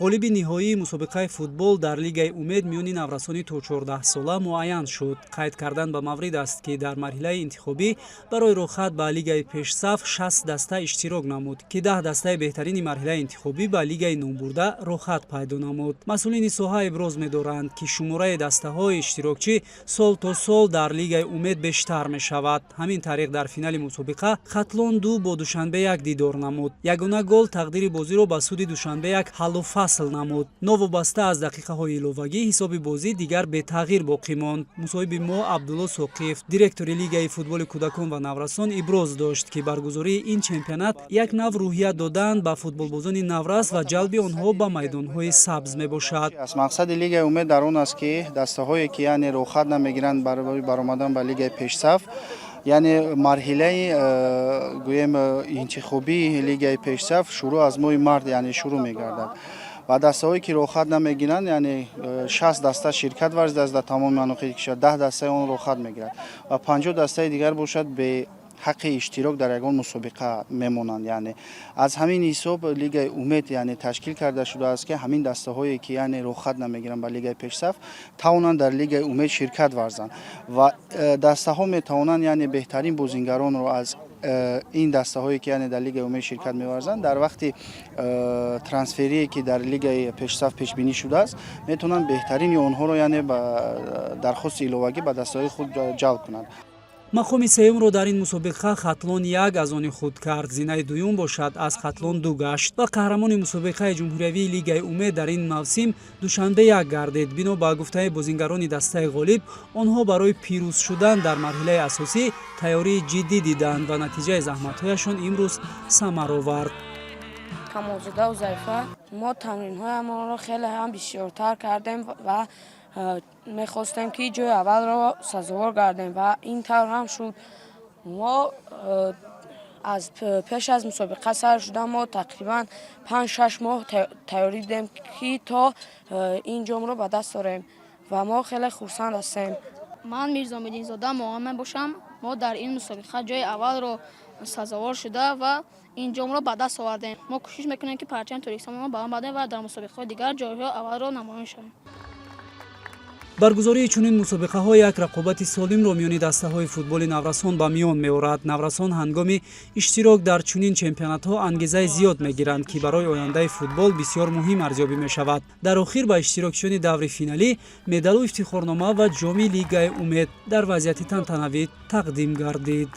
Ғолиби ниҳоии мусобиқаи футбол дар Лигаи Умед миёни наврасони то 14сола муайян шуд. Қайд кардан ба маврид аст, ки дар марҳилаи интихобӣ барои роҳхат ба лигаи пешсаф 60 даста иштирок намуд, ки 10 дастаи беҳтарини марҳилаи интихобӣ ба лигаи номбурда роҳхат пайдо намуд. Масъулини соҳа иброз медоранд, ки шумораи дастаҳои иштирокчӣ сол то сол дар Лигаи Умед бештар мешавад. Ҳамин тариқ, дар финали мусобиқа Хатлон 2 бо Душанбе 1 дидор намуд. Ягона гол тақдири бозиро ба суди Душанбе 1 ҳаллу фасл намуд. Новобаста аз дақиқаҳои иловагӣ, ҳисоби бозӣ дигар бетағйир боқӣ монд. Мусоҳиби мо Абдулло Соқиев, директори Лигаи футболи кӯдакон ва наврасон, иброз дошт, ки баргузории ин чемпионат як нав рӯҳия додан ба футболбозони наврас ва ҷалби онҳо ба майдонҳои сабз мебошад. Мақсади Лигаи Умед дар он аст, ки дастаҳое, ки яъне роҳхат намегиранд барои баромадан ба лигаи пешсаф, яъне марҳилаи гӯем интихобии лигаи пешсаф шурӯъ аз моҳи март, яъне шурӯъ мегардад ва дастаҳое, ки роҳхат намегиранд, яъне 60 даста ширкат варзидааст дар тамоми манотиқи кишвар, 10 дастаи он роҳхат мегирад ва 50 дастаи дигар бошад, бе ҳаққи иштирок дар ягон мусобиқа мемонанд. Яъне аз ҳамин ҳисоб Лигаи Умед, яъне ташкил карда шудааст, ки ҳамин дастаҳое, ки яъне роҳхат намегиранд ба лигаи пешсаф, тавонанд дар Лигаи Умед ширкат варзанд ва дастаҳо метавонанд, яъне беҳтарин бозингаронро аз ин дастаҳое, ки яъне дар Лигаи Умед ширкат меварзанд, дар вақти трансферие, ки дар лигаи пешсаф пешбинӣ шудааст, метавонанд беҳтарини онҳоро, яъне ба дархости иловагӣ ба дастаҳои худ ҷалб кунанд. Мақоми сеюмро дар ин мусобиқа Хатлон 1 аз они худ кард. Зинаи дуюм бошад, аз Хатлон 2 гашт ва қаҳрамони мусобиқаи ҷумҳуриявии Лигаи Умед дар ин мавсим Душанбе 1 гардид. Бино ба гуфтаи бозингарони дастаи ғолиб, онҳо барои пирӯз шудан дар марҳилаи асосӣ тайёрии ҷиддӣ диданд ва натиҷаи заҳматҳояшон имрӯз самар овард. Камолзода Узайфа. Мо тамринҳоямонро хеле ҳам бисёртар кардем ва мехостем, ки ҷои аввалро сазовор гардем, ва ин тавр ҳам шуд. Мо аз пеш аз мусобиқа сар шуда, мо тақрибан 5-6 моҳ тайёрӣ дидем, ки то ин ҷомро ба даст орем, ва мо хеле хурсанд ҳастем. Ман Мирзомиддинзода Моҳон мебошам. Мо дар ин мусобиқа ҷои аввалро сазовор шуда ва ин ҷомро ба даст овардем. Мо кӯшиш мекунем, ки парчами Тоҷикистонро баланд бардорем ва дар мусобиқаҳои дигар ҷойҳои аввалро намоён шавем. Баргузории чунин мусобиқаҳо як рақобати солимро миёни дастаҳои футболи наврасон ба миён меорад. Наврасон ҳангоми иштирок дар чунин чемпионатҳо ангезаи зиёд мегиранд, ки барои ояндаи футбол бисёр муҳим арзёбӣ мешавад. Дар охир ба иштирокчиёни даври финалӣ медалу ифтихорнома ва ҷоми Лигаи Умед дар вазъияти тантанавӣ тақдим гардид.